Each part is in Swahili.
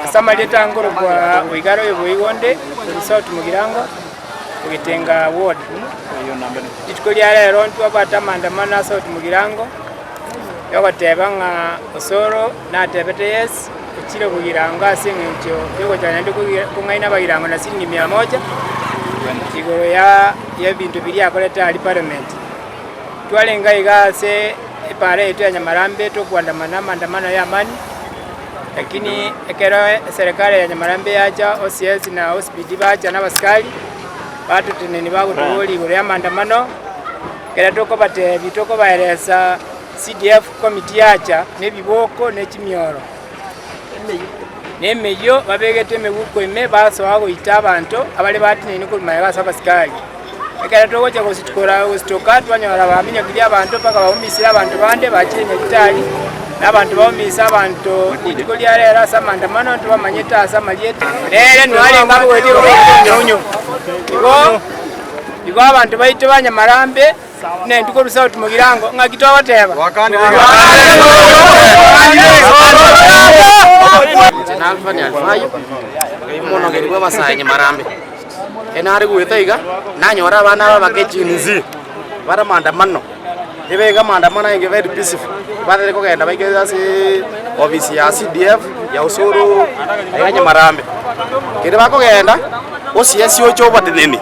Ase amarieta nkorokwa Oigara oyo boigo onde korwa South Mugirango, Ogetenga Ward. Rituko ria rero ntwabwate amaandamano ase South Mugirango, yogoteba ng'a Osoro natebete yes, ochire Bogirango ase eng'encho yogocha naende kong'aina Abagirango na siringi mia moja, igoro ya y'ebinto biria akorete aria parliament. Twarenge iga ase epara yaito ya Nyamarambe tokoandamana amaandamano ya amani, lakini ekero eserekari ya Nyamarambe yacha OCS na OCPD bacha na abasikari, batotenenia bagotoboria igoro ya amaandamano, ekero tokobatebia tokobaeresa CDF committee yacha na ebiboko na echimioro, na emeyio babegete emeguko ime basoa goita abanto abare bateneine korwa magega ase abasikari. Ekero togocha kora gositoka twanyora baminyokirie abanto mpaka baumisire abanto bande bachire nyagitari, na abanto baumise abanto rituko ria rero ase amaandamano ntibamanyete ase amarieta. Nere nwarenge abogoretie igoro igo igo abanto baito ba Nyamarambe buna intwe korwa South Mugirango ng'aki togoteba? Inche na Alpha ni Alfayo, omonogeri bw'abasae Nyamarambe. Nare goeta iga, nanyora abana aba abake Gen Z, bare maandamano, ebe iga maandamano aye very peaceful, batari kogenda baike ase ofisi ya CDF ya Osoro iga Nyamarambe. Kere bakogenda, OCS oche obateneni,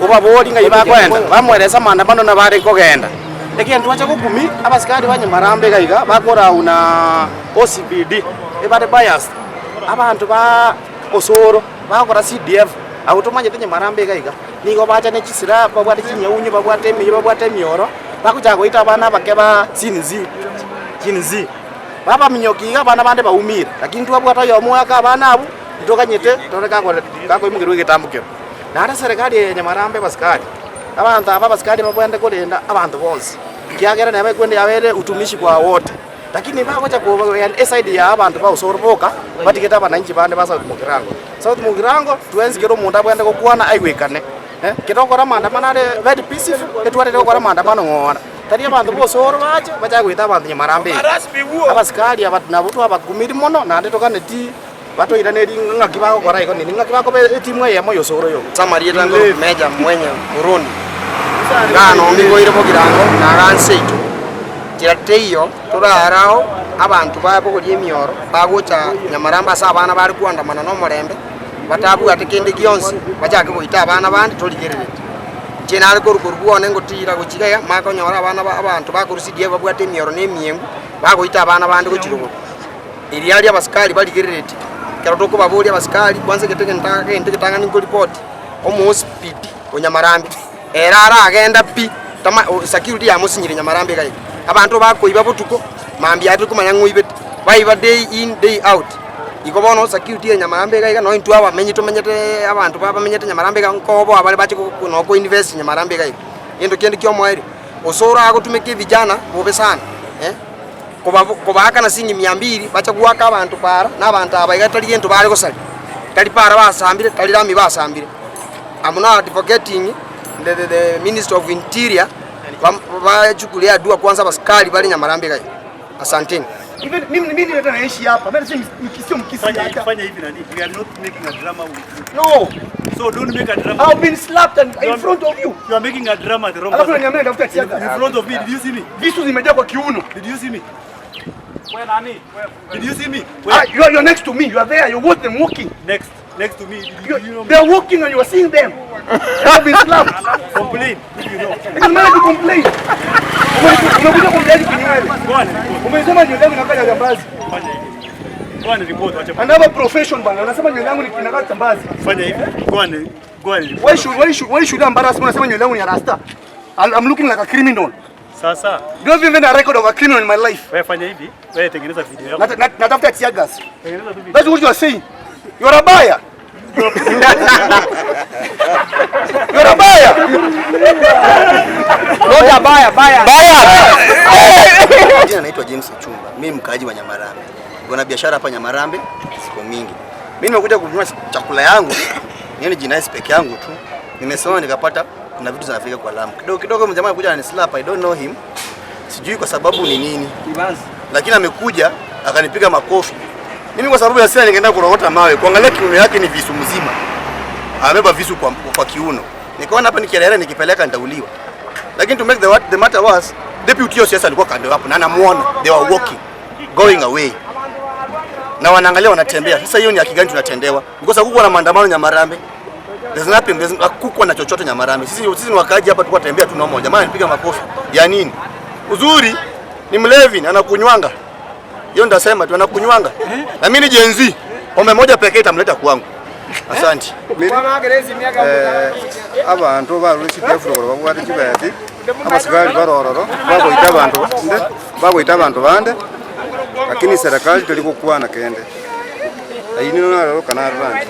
obabori ng'ai bakoenda, bamoeresa maandamano nabo are kogenda. Egento twacha gokumia, abasikari ba Nyamarambe iga iga, bakorau na OCPD, ebare biased, abanto ba Osoro, bagokora CDF, abwo tomanyete Nyamarambe iga iga, nigo bacha ne chisira babwate chinyaunyo, babwate emeyio, babwate emioro, bagochaka goita abana abake ba Gen Z, Gen Z. Babaminyokia iga abana bande baumire, lakini twabwate oyomo oaka abana abwo, ntoganyete tore kakoimokerwa egetambokero. Naende serikali eye ya Nyamarambe abasikari, abanto aba abasikari babwenerete korenda abanto bonsi, ekiagera neba ekwende yabere utumishi kwa wote. Lakini bagocha kogenda eside ya abanto ba Osoro boka, batigete abananchi bande ba South Mugirango. South Mugirango, twensi kera omonto abwenerete gokwana aigwekane, kero okora maandamano are very peaceful, etwarete gokora maandamano ng'ora. Tari abanto ba Osoro bache, bachake goita abanto Nyamarambe eye. Abasikari aba nabo twabakumiri mono, naende toganeti batoiranerie ng'aki bagokora igo nini, ng'aki bakoba etimu eyemo ya Osoro yoka. Ase amarieta ngoro Meja Mwenye Murundi, iga nombigoire Bogirango na iga nseito. Nchera teiyo torarao abanto babogoria emioro bagocha Nyamarambe ase abana bare koandamana nomorembe, batabwate kende gionsi, bachake goita abana bande torigerereti. Inche nare korwa korwa bwone ngotira gochia iga, makonyora abana ba abanto bakorwa CDF babwate emioro na emiengu, bagoita abana bande gochia rogoro. Erio aria abasikari barigerereti, ekero tokobaboria abasikari, kwanza egento egento egetang'ani nkoripoti, omoosipidi o Nyamarambe, ere aragenda pi, tama security yamosinyire Nyamarambe iga iga. Abanto bakoiba botuko, mambia aye torikomanya ng'a oibete, baiba day in day out. Igo bono security ya Nyamarambe iga iga, nonye intwe abamenyi tomenyete abanto bamenyete Nyamarambe iga nkoboa bare bache noo ko invest Nyamarambe iga iga. Egento kende kia omoerio, osoro agotumeka evijana bobe sana eh. Kobaakana siringi mia mbili, bacha goaka abanto para, na abanto aba iga tari gento bare gosaria, tari para basambire, tari rami basambire. I'm now advocating the Minister of Interior bachukulie hatua kwanza abasikari bare Nyamarambe iga iga. Asanteni. Even mimi mimi hata naishi hapa. Mimi sio Mkisii hata. Fanya hivi nani. We are not making a drama with you. No. So don't make a drama. I've been slapped and in front of you. You are making a drama the wrong Alafu person. unaniambia nitafuta tear gas. In front of me, did you see me? Visu zimejaa kwa kiuno. Did you see me? Did you see me? Ah, you are next to me. You are there. You watch them walking. Next to me. Did you know They me? are walking and you are seeing them. I've been slapped. Complain if you know. It is not to complain. Umekuja kumjali kinywele. Go and report. Umesema nywele yangu inakaa ya jambazi. Fanya hivi. Go and report. Wacha. Another profession bana. Unasema nywele yangu ni inakaa jambazi. Fanya hivi. Go and report. Why should you embarrass me? Unasema nywele yangu ni ya rasta. I'm looking like a criminal. Sasa Do you have even a record of a criminal in my life? Wewe fanya hivi. Wewe tengeneza video yako. Natafuta tear gas. Tengeneza tu video. That's what you are saying. You are a buyer. You are a buyer. Not a buyer, buyer. Jina naitwa James Ochumba. Mimi mkaaji wa Nyamarambe. Niko na biashara hapa Nyamarambe siku mingi. Mimi nimekuja kununua chakula yangu. Nione jinais peke yangu tu. Nimesoma nikapata kuna vitu zinafika kwa lami. Kidogo kidogo mjamaa anakuja ananislap, I don't know him. Sijui kwa sababu ni nini. Lakini amekuja akanipiga makofi. Mimi kwa sababu ya sasa nikaenda kurogota mawe, kuangalia kiuno yake ni visu mzima. Amebeba visu kwa kiuno. Nikaona hapa nikielele nikipeleka nitauliwa. Lakini to make the matter worse, deputy OCS alikuwa kando hapo na anamuona, they were walking going away. Na wanaangalia wanatembea. Sasa hiyo ni haki gani tunatendewa? Because hakukuwa na maandamano Nyamarambe. There's nothing, there's hakukuwa na chochote Nyamarambe. Sisi ni wakaaji hapa tulikuwa tembea tu normal. Jamaa anipiga makofi. Ya nini? Uzuri ni mlevi na anakunywanga. Hiyo ndasema tu anakunywanga. Na mimi ni Gen Z. Pombe moja pekee itamleta kwangu. Asante. Abantu barure CDF ruguru babwate chibeti abasigari barororo bagoita abantu nde bagoita abantu bande lakini serikali tuli gukwana kende aini naroro kana ruranje.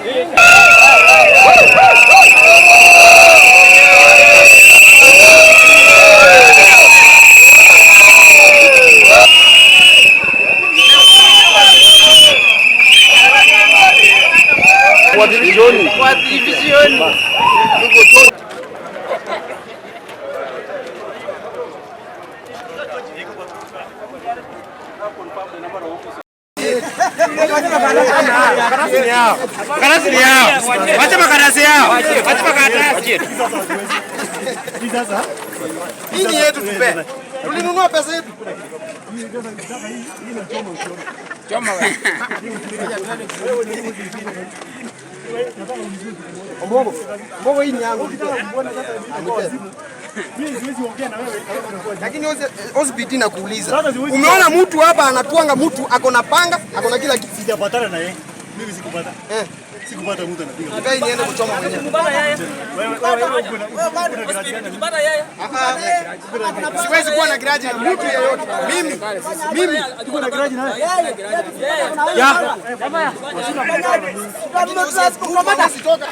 Hii yetu tupe. Tulinunua pesa yetu. Choma wewe. Mbongo. Mbongo hii ni yangu. Mimi siwezi ongea na wewe. Lakini OCPD nakuuliza. Umeona mtu hapa anatuanga mtu ako na panga, ako na kila kitu. Sijapatana na yeye. Mimi sikupata. Sikupata mtu anapiga. Nikai niende kuchoma mwenyewe. Wewe kuna grudge gani? Siwezi kuwa na grudge na mtu yeyote. Mimi Tuko na grudge na wewe. Lakini usitoka.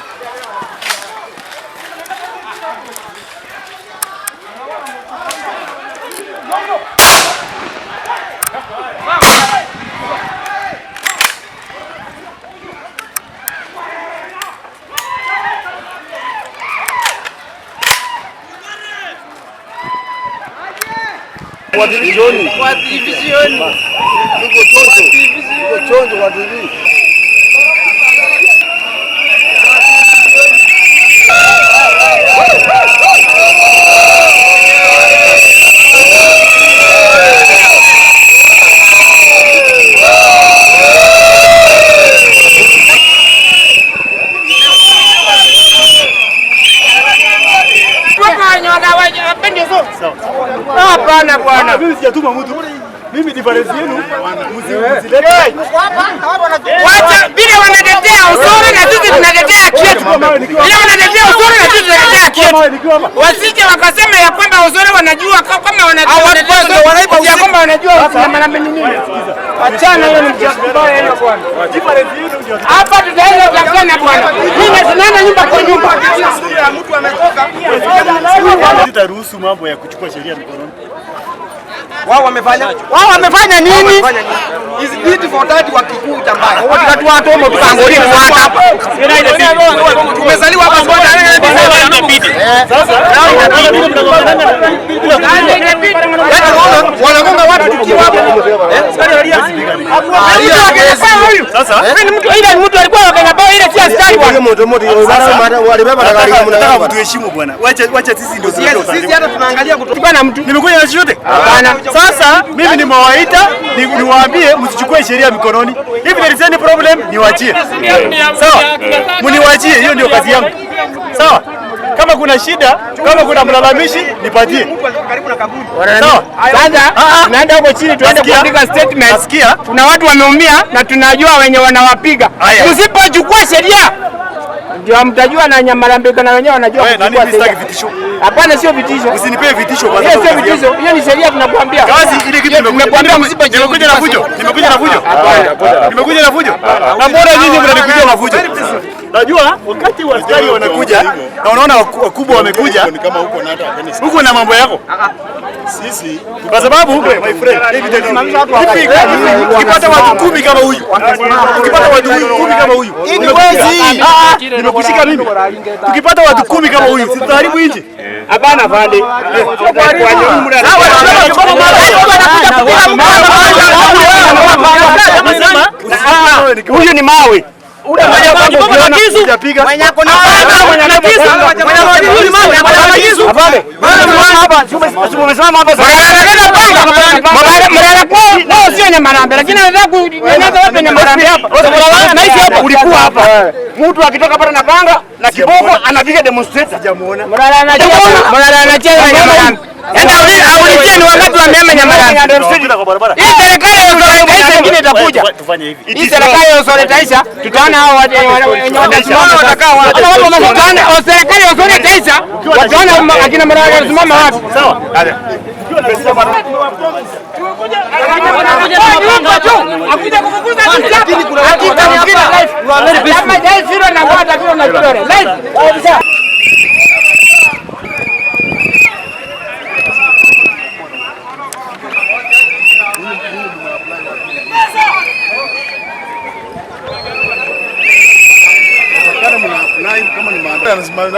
Hapana bwana. Mimi sijatuma mtu. Mimi difference yenu msilete. Wacha vile wanatetea Osoro na sisi tunatetea haki yetu. Vile wanatetea Osoro na sisi tunatetea haki yetu. Wasije wakasema ya kwamba Osoro wanajua kama wanatetea ya kwamba wanajua Nyamarambe ni nini. Achana hiyo ni mchezo mbaya hiyo bwana. Difference yenu ndio Hapa tutaenda kutafutana bwana. Mimi tunaenda nyumba kwa nyumba. Mtu ametoka. sitaruhusu mambo ya kuchukua sheria mikononi. Wao wamefanya? Wao wamefanya nini? Is it for that wa kikuu tambaya. Tumezaliwa hapa Sasa mimi mnagombana bila Yaani unaona wanagonga watu tukiwa hapa. Sasa Ile ni mtu alikuwa Wakenya Power, ile si askari bwana. nataka mtuheshimu bwana. Wacha sisi ndio Sisi hata tunaangalia kutoka na mtu. Nimekuja na chochote? Hapana. Sasa mimi nimewaita niwaambie msichukue sheria mikononi. If there is any problem niwaachie. Sawa? Mniwaachie, hiyo ndio kazi yangu. Sawa? Kama kuna shida, kama kuna mlalamishi nipatie. Sawa? Sasa tunaenda huko chini tuende kuandika statement. Nasikia. Kuna watu wameumia na tunajua wenye wanawapiga. Msipochukua sheria ndio mtajua na Nyamarambe na wenyewe wanajua Wewe, nani kuchukua mimi sitaki sheria. vitisho. Hapana, sio vitisho. Usinipee vitisho kwa Hiyo sababu sio kazi yangu. vitisho. Hiyo ni sheria tunakuambia. Kazi ile kitu Nimekuambia msipochukua. Nimekuja na fujo. Nimekuja na fujo. Nimekuja na fujo. Na mbona nyinyi mnanikujia mafujo? Najua wakati wa askari wanakuja na unaona wakubwa wamekuja huko na mambo yako. Sisi Kwa sababu my friend, let me tell you, ukipata watu 10 kama huyu, ukipata watu 10 kama huyu, Hii ni wezi. Nimekuja Kushika mimi. Tukipata watu 10 kama huyu, si tutaharibu nchi? Hapana vale. Huyu ni mawe. Sio Nyamarambe, lakini anataka kunyanyasa watu Nyamarambe hapa. Ulikuwa hapa. Mtu akitoka pale na panga na kiboko anapiga demonstrator. Murara anacheza Nyamarambe. Yaani aulizie ni wakati wa mema Nyamarambe. Hii serikali ya Osoro itaisha, ingine itakuja. Hii serikali ya Osoro itaisha, tutaona hao wenye watasimama watakaa wapi. Tutaona serikali ya Osoro itaisha, wataona akina Murara wanasimama wapi. Sawa. Akuja kufukuza sisi hapa. Kama jai siro na ngota kilo na kidole. Live.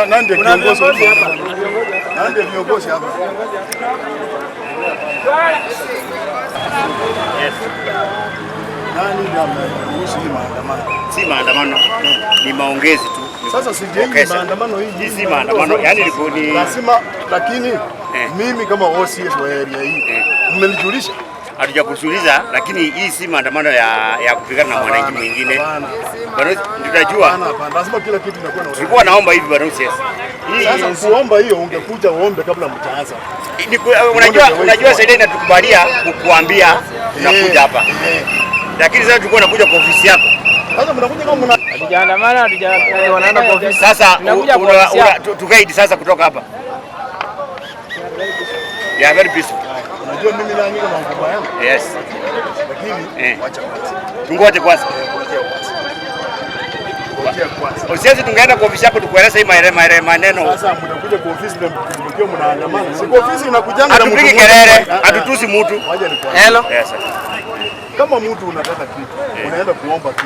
Nani ndiye kiongozi hapa? Nani ndiye kiongozi hapa? Nani ndiye ameruhusu hii maandamano? Si maandamano, ni maongezi tu. Sasa sijui Okay, maandamano hii. Hii si maandamano, yani ni lazima, lakini mimi kama OCS wa area hii mmenijulisha. Hatujakusuliza, lakini hii si maandamano ya kupigana na mwananchi mwingine. Bado tutajua. Hapana, lazima kila kitu inakuwa na Tulikuwa naomba hivi bado OCS. Sasa kuomba hiyo ungekuja uombe kabla mtaanza. Unajua sasa inatukubalia kukuambia tunakuja hapa. Lakini sasa tulikuwa tunakuja kwa ofisi yako. Sasa mnakuja kama mna Hatujaandamana, wanaenda kwa ofisi. Sasa Tunakuja kwa ofisi yako. tuguide sasa kutoka hapa. Yeah, very peaceful. Unajua mimi na niko na mkubwa yangu. Yes. Lakini wacha kwanza. Tungoje kwanza. Ngojea kwanza. Usiwezi tungeenda kwa ofisi yako tukueleza hii maneno. Sasa mnakuja kwa ofisi na mkiwa mnaandamana. Si kwa ofisi inakujanga na mtu. Hatupigi kelele, hatutusi mtu. Wacha nikwambie. Hello. Yes. Kama mtu unataka kitu, unaenda kuomba kitu.